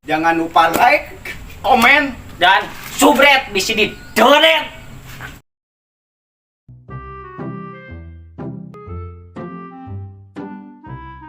Jangan lupa like, Komen dan subret di sini donet.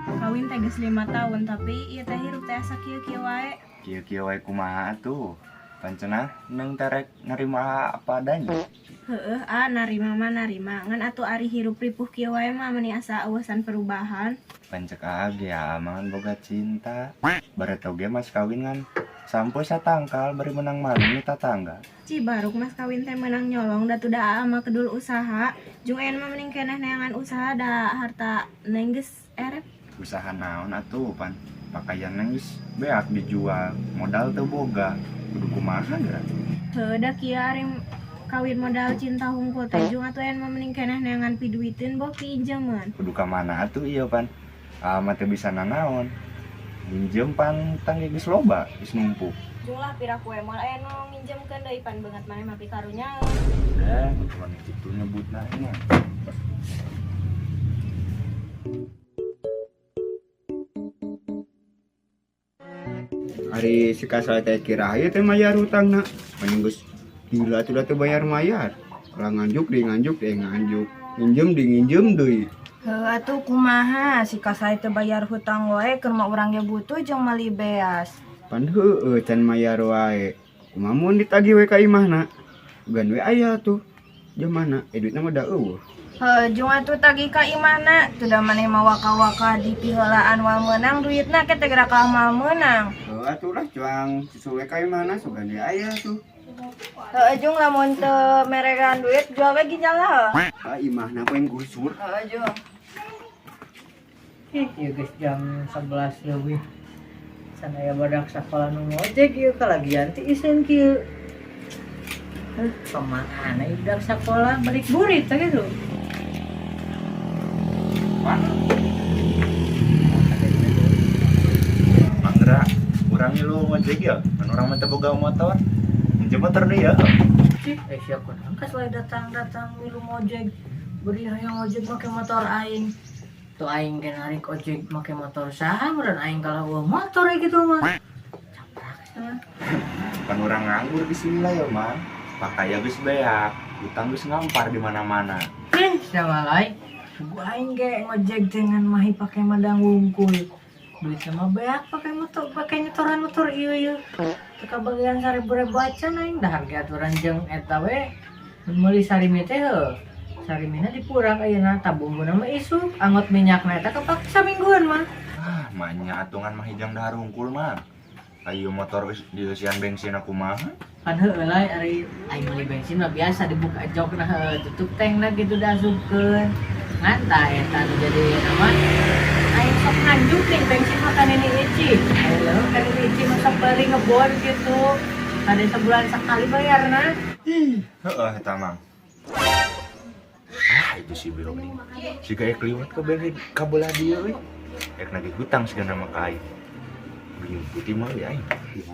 Kawin teh geus 5 tahun, tapi ieu teh hirup teh asa kieu-kieu wae. Kieu-kieu wae kumaha tuh? Pancenah neng terek nerima apa adanya. Heeh, ah, narima mah narima, ngan atuh ari hirup ripuh kieu wae mah meuni asa euweusan perubahan. Pancek age ya mangan boga cinta. Bareto ge mas kawin ngan sampo satangkal bari menang maling ni tatangga. Cibaruk mas kawin teh menang nyolong, da tuh da mah kedul usaha. Jung ayeuna mah mending keneh neangan usaha, da harta neng geus erep. Usaha naon atuh, pan pakaian neng geus beak dijual, modal teu boga. Kudu kumaha geura? Heuh, da kieu ari kawin modal cinta hungkul teh. Jung atuh ayeuna mah mending keneh neangan piduiteun boh piinjemeun. Kudu ka mana atuh ieu, pan mah teu bisa nanaon. Minjem pan tangge geus loba, geus numpuk. Jung lah, piraku we moal aya nu nginjemkeun deui, pan beungeut maneh mah pikarunya. Udah, cuma itu nyebutna nya. Ari si Kasal teh kira ieu teh mayar hutangna. Mending geus gila tuh teh bayar-mayar. Kalau nganjuk di nganjuk di nganjuk. Nginjem di nginjem deui. Heuh atuh, kumaha si Kasai teu bayar hutang wae, keur mah urang ge butuh jeung meuli beas. Pan heueuh can mayar wae. Kumaha mun ditagih we ka imahna? Gan we aya tuh. Jamana? Eh, duitna mah da euweuh. Heuh, jung atuh tagih ka imahna, teu da maneh mah waka-waka di piheulaan moal meunang duitna, ke teh geura kalah moal meunang. Heuh atuh lah, cuang susul we ka imahna, sugan we aya tuh. Heuh, jung lamun teu meregan duit jual we ginjalna heuh. Ah, imahna poe gusur. Heuh, jung. Ih, ieu geus jam 11 leuwih. Can aya badak sakola nu ngojek ieu, kalagian ti iseun kieu. Heuh, kemana ieu budak sakola balik burit teh gitu. Mana? Mangga, urang lu ngojek ya? Kan urang mah teu boga motor. Minjem motor deui ya. Cih, eh sia kunaon kas lain datang-datang milu ngojek. Beri hayang ngojek make motor aing. Tuh aing ge narik ojek make motor saha, meureun aing kalau euweuh motor gitu mah. Caprak sia. Kan urang nganggur di sini lah ya, Mang. Pakaian geus beak, utang geus ngampar di mana-mana. Eh, sama lain. Gua aing ge ngojek dengan mahi pake madang wungkul. Duit sama beak pakai motor, pakai nyetoran motor ieu ieu. Teu kabagian 1000 ribu acan aing dahar ge aturan jeung eta we. Meuli sarimi teh heuh. Sarimina dipurang ayeuna, tabumbuna mah isuk, angot minyakna eta kapake samingguan mah. Ah, manya atungan mah hijang dahar hungkul mah. Ayo motor geus dieusian bensin aku mah. Pan heueuh lah, ari aing meuli bensin mah biasa dibuka jokna heueuh, tutup tankna gitu diasupkeun. Ngan tah eta nu jadi nama aing sok nganjuk nih bensin mah ka Nini Ici. Aing leuh ka Nini Ici mah sok bari ngebon gitu. Ada sebulan sekali bayarna. Ih, heeh eta mah. Ah, itu si Bro nih. Si gaya keliwat ke beli ka belah dieu euy. Rek nagih hutang sigana mah ka aing. Bingung putih mah euy aing. Iya.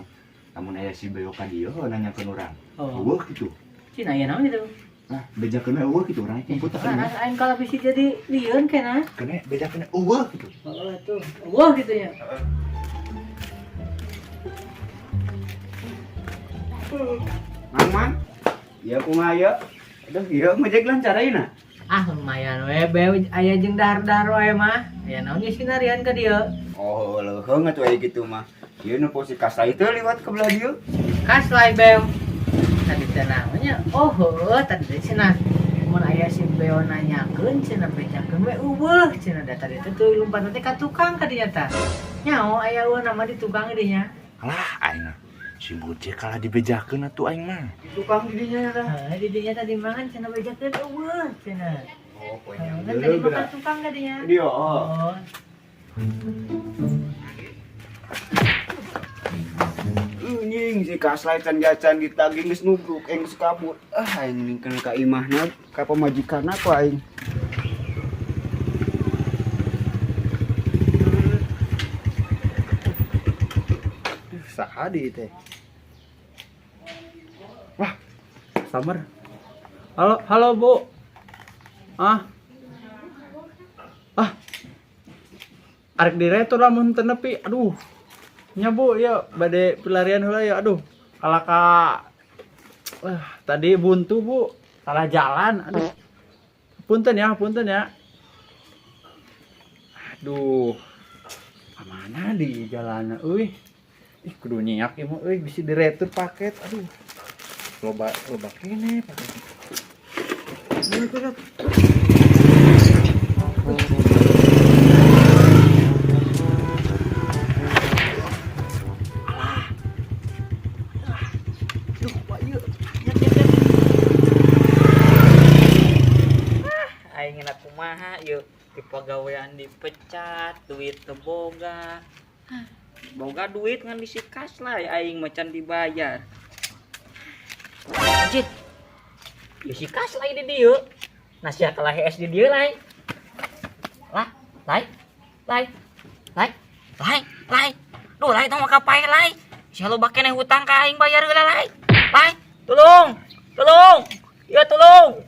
Lamun aya si Beo ka dieu nanyakeun urang. Oh. Euweuh kitu. Cina aya naon gitu. Nah, bejakeun euweuh kitu urang jemput teh. Kan aing kalau bisa jadi lieun kena. Kene bejakeun euweuh kitu. Oh tuh. Wah gitu ya. Mang mang. Ieu kumaha ieu? Aduh, ieu ngojek lancar ayeuna. Ah, lumayan we be aya jeung dahar-dahar wae mah. Aya naon ge sinarian ka dieu. Oh, leuheung atuh aya kitu mah. Ieu nu si Kasai teh liwat ke belah dieu. Kas lain beo. Tadi teh naonnya? Oh, heueuh tadi teh cenah. Mun aya si beo nanyakeun cenah bejakeun we euweuh cenah, da tadi teh teuing lumpat teh ka tukang ka dinya tah. Nyaho aya euweuh nama di tukang dinya. Alah, aing mah. Si bocah kalah dibejakeun atuh aing mah. Di tukang di dinya tah. Heuh, di dinya tadi mangan cenah bejakeun euweuh cenah. Oh, poe Heuh, kan tadi mah ka tukang ka dinya. Dia oh. Oh. Anjing si Kaslai can jacan ditagih geus nubruk aing geus kabur. Ah, aing ningkeun ka imahna ka pamajikanna ku aing. Saha di teh? Wah, customer. Halo, halo Bu. Ah. Ah. Arek diretur lamun teu nepi. Aduh. Nya Bu, ya bade pelarian heula ya. Aduh, kalah ka tadi buntu Bu, salah jalan. Aduh. Punten ya, punten ya. Aduh. Kamana di jalan euy? Ih, kudu nyiak ieu mah euy, bisi diretur paket. Aduh. Loba loba kene paket. Aduh, aduh. Aing enak kumaha yuk di pagawean dipecat, duit teu boga. Boga duit ngan disikas lah ya aing macan dibayar. Anjir. Disikas lah di dieu. Nasihat kalah es di dieu lai. Lah, lai. Lai. Lai. Lai, lai. Duh, lai tong maka pae lai. Sia loba keneh hutang ka aing bayar heula lai. Lai, tolong. Tolong. Ya tolong.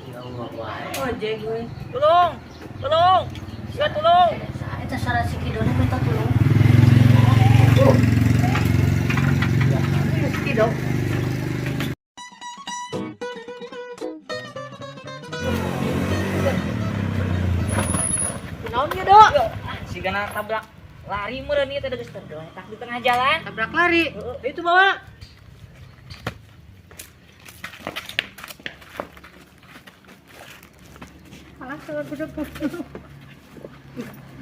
Ya Allah wae. Ojek gue. Tolong. Tolong. Ya tolong. Eta salah si Kidona minta tolong. Ya, si Kido. Naon ieu, Dok? Si gana tabrak lari meureun ieu teh geus tergeletak di tengah jalan. Tabrak lari. Itu bawa. Alah, salah budak.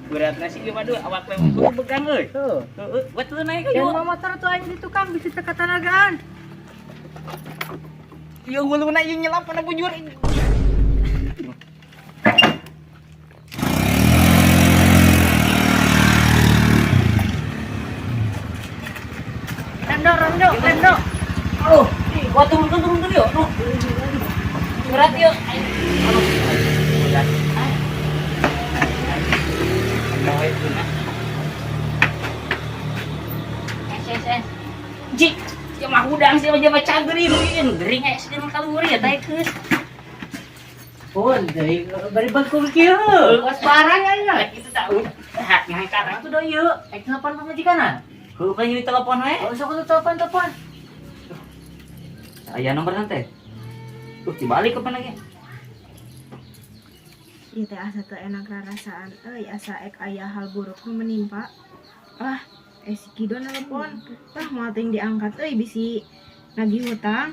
Beratna sih ieu mah duh awak we kudu begang euy. Tuh. Heeh, buat lu naik Yang yuk. mau motor tuh aing di tukang bisa teka tanagaan. Ieu huluna ieu nyelap kana bujur. Rem dong, rem dong, rem dong. Aduh, wah turunkan turunkan yuk. Duh. Berat yuk. Aduh. Berat. Es es es. Ji, ya mah hudang sih mah cager ieu gering es di kaluhur ya teh keus. Pun, deui bari bangkung kieu. Was barang aing lah. Itu tahu. Hak ngangkat atuh do ieu. Aing telepon pamajikanna. Heuh kan jadi telepon we. Oh, sok atuh telepon-telepon. Aya nomor nanti. Dibalik kapan lagi? Ieu teh asa teu enak rarasaan euy, asa ek aya hal buruk nu menimpa. Ah, si Kido nelpon. Tah moal teuing diangkat euy bisi nagih hutang.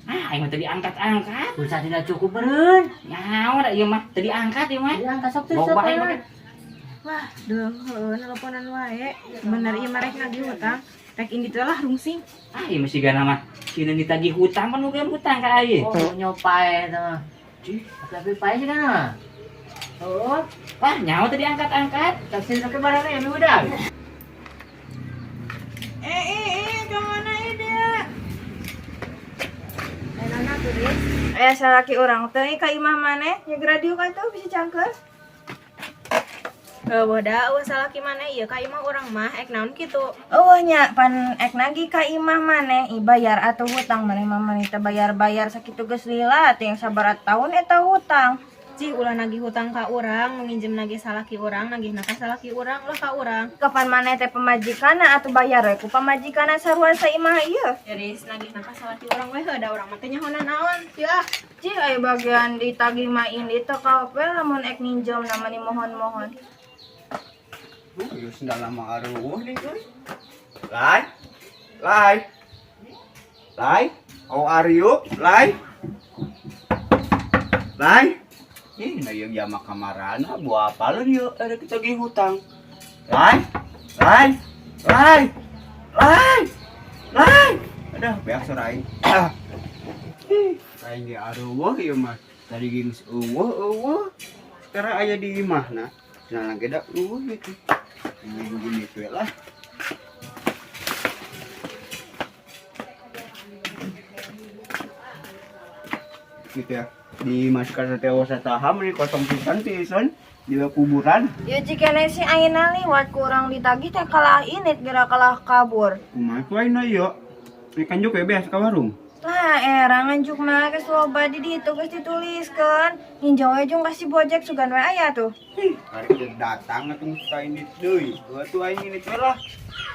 Ah, aing mah teu diangkat-angkat. Pulsa tidak cukup meureun. Nyawa da ieu mah teu diangkat ieu mah. Diangkat sok teh Bawa sok bae we. mah. Wah, deung heueuh nelponan wae. Bener ieu mah rek nagih hutang. Rek indit we lah rungsing. Ah, ieu mah sigana mah. Sieun ditagih hutang pan bukan hutang ka aing. Oh, nyopae eta mah. Tapi pae sih kan. Oh, Wah, nyawa teu diangkat-angkat. taksi sampai barangnya yang udah. Kemana ieu dia? Eh, nana turis. Aya salaki urang teh ka imah maneh, nyegra diuk atuh bisa cangkeun. Heueuh da eueuh salaki maneh ieu ka imah urang mah ek naon kitu. Eueuh nya pan ek nagih ka imah maneh, i bayar atuh hutang maneh mah maneh teh bayar-bayar sakitu geus lila teh yang sabaraha tahun eta hutang. Cih ulah nagih hutang ka urang, nu nginjem nagih salaki urang, nagihna ka salaki urang, ulah ka urang. Kapan maneh teh pamajikanna atuh bayar we ku pamajikanna sarua saimah ieu. Jadi nagihna ka salaki urang we heuh da urang mah teh nyaho naon. Yeuh ah. Cih aya bagian ditagih mah indit teh kape lamun ek ninjem namanya mohon-mohon. Ieu sendal lama aruh nih euy. Lai. Lai. Lai. How are you? Lai. Lai. Ih, na ieu jama kamarana buah apaleun ieu ada kita tagih hutang. Lai. Lai. Lai. Lai. Lai. Aduh, beak sora aing. Ih, aing ge aruweuh ieu mah. Tadi ge geus eueuh eueuh. Sekarang aya di imahna. Nah, ge da eueuh gitu. Ini begini tuh lah. Gitu ya. Di masyarakat teh saham ini kosong pisan pisan di kuburan. Ya jika si ayeuna liwat kurang ditagih teh kalah init geura kalah kabur. Kumaha ku ayeuna ieu? Ini kan juga beas ka warung. Lah era nganjuk mah geus loba di ditu geus dituliskeun. Ninjau we jeung ka si Bojek sugan we aya tuh. Karek dia datang atuh geus ka ini deui. Heuh atuh aing ini teh lah.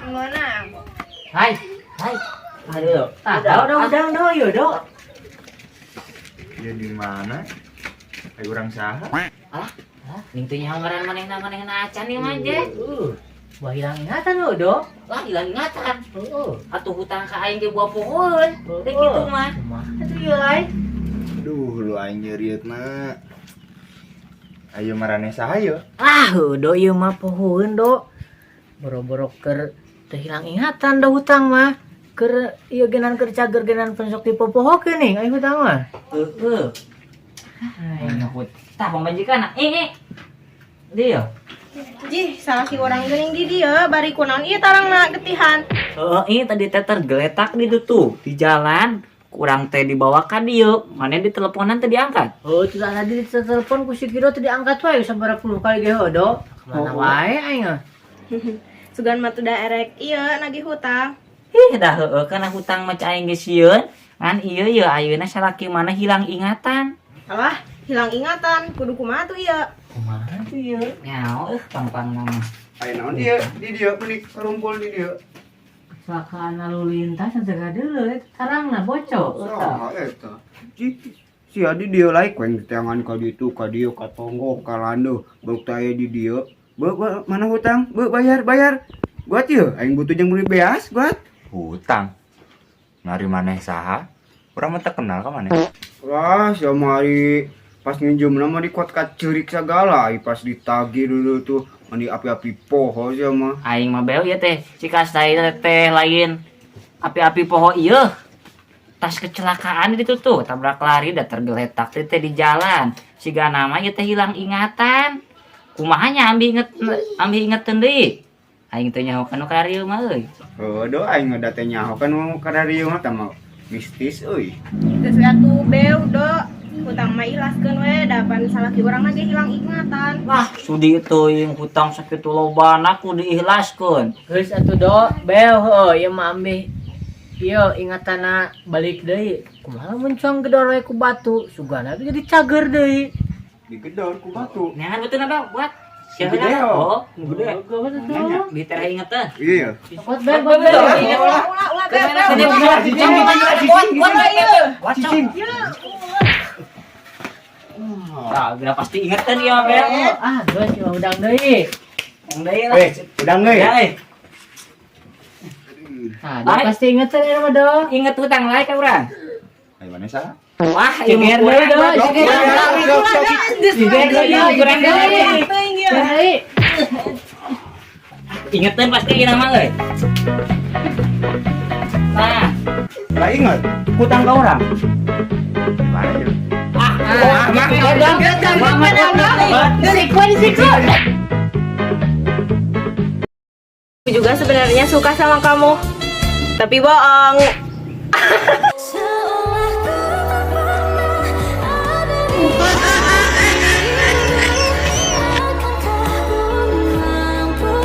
Gimana? Hai, hai. Aduh, Ah, do udang do ieu do. Ya di mana? Ayo urang saha? Ning teu nyaho ngaran manehna manehna acan ieu mah je. Wah hilang ingatan lo do. Lah hilang ingatan. Heeh. Atuh hutang ka aing ge buah pohon. Teh kitu mah. Kumaha tuh ieu lai? Aduh, lu aing nyeriut mah. Ayo marane saha yo? Ah, do ieu mah pohoeun do. Boro-boro keur teu hilang ingatan do hutang mah. Keur ieu genan keur cager genan pensok dipopohokeun nih ai hutang mah. Heeh. Aing nyebut. Tah pamajikan eh eh. Dia. Jih, salaki urang geuning di dieu bari kunaon ieu tarangna getihan. Heeh, ini tadi teh tergeletak di tuh di jalan. Kurang teh dibawa ka dieu. Mana di teleponan teh diangkat. Oh, itu tadi di telepon ku si Kido teu diangkat wae sabaraha puluh kali ge heuh do. Kemana Oh. wae aing ah. Sugan mah tuh da erek ieu nagih hutang. Ih, dah heueuh kana hutang mah aing geus sieun. Ngan ieu ye ayeuna salaki mana hilang ingatan. Alah, hilang ingatan, kudu kumaha tuh ieu? Kumaha tuh ieu? Nyaho euh pang-pang nama. Aya naon dieu? Di dieu meuni karumpul di dieu. Kecelakaan lalu lintas teu kadeuleu eta tarangna bocor. Saha eta? Cik, si Adi dieu laik we teangan ka ditu ka dieu ka tonggoh ka landeuh bauk teh aya di dieu. Be, be, mana hutang? Be, bayar, bayar. Buat ieu aing butuh jeung meuli beas, buat. Hutang. Nari maneh saha? Urang mah teu kenal ka maneh. Wah, sia mari pas nginjem mah di kot kaceurik sagala, ai pas ditagih dulu tuh mandi api-api poho sia mah. Aing mah beo ieu teh. Si kastai teh lain api-api poho ieu. Tas kecelakaan di tuh, tabrak lari da tergeletak teh teh di jalan. Siga nama ieu teh hilang ingatan. Kumaha nya ambi ingeteun deui. Aing teh nyaho kana karieu mah euy. Heuh, do aing da teh nyaho kan mau kararieu mah tah mah mistis euy. Geus atuh beu do. Hutang mah ikhlaskeun we, da pan salaki urang mah ge hilang ingatan. Wah, sudi teuing hutang sakitu lobana kudu diikhlaskeun. Geus atuh do, beo heuh ieu mah ambeh ieu ingatana balik deui. Kumaha lamun cuang gedor we ku batu, sugana ge jadi cager deui. Digedor ku batu. Neangan betul apa buat? Siapa Gede, lah? oh. Oh, gede. Heeh. Di tereh ingeteun. Iya. Kuat beo, kuat beo. Ulah ulah ulah beu beu. Buat cicing. Nah, udah pasti ingetan ya, Bel. Ah, geus ieu mah udang deui. Yang deui lah. Weh, udang euy. Ya, eh. Nah, dia pasti ingetan ieu mah do. Inget hutang lain ka urang. Ayo maneh saha? Wah, ieu Ceger deui do, ceger deui. Ceger deui, Kurang deui. Teuing ieu. Deui. Ingetan pasti ieu nama euy. Nah, Lah inget, hutang ka urang. Mana yo? ah, ah, udang. Disiku, disiku. Aku juga sebenarnya suka sama kamu. Tapi bohong. Seolah tak pernah ada di Akankah ku mampu?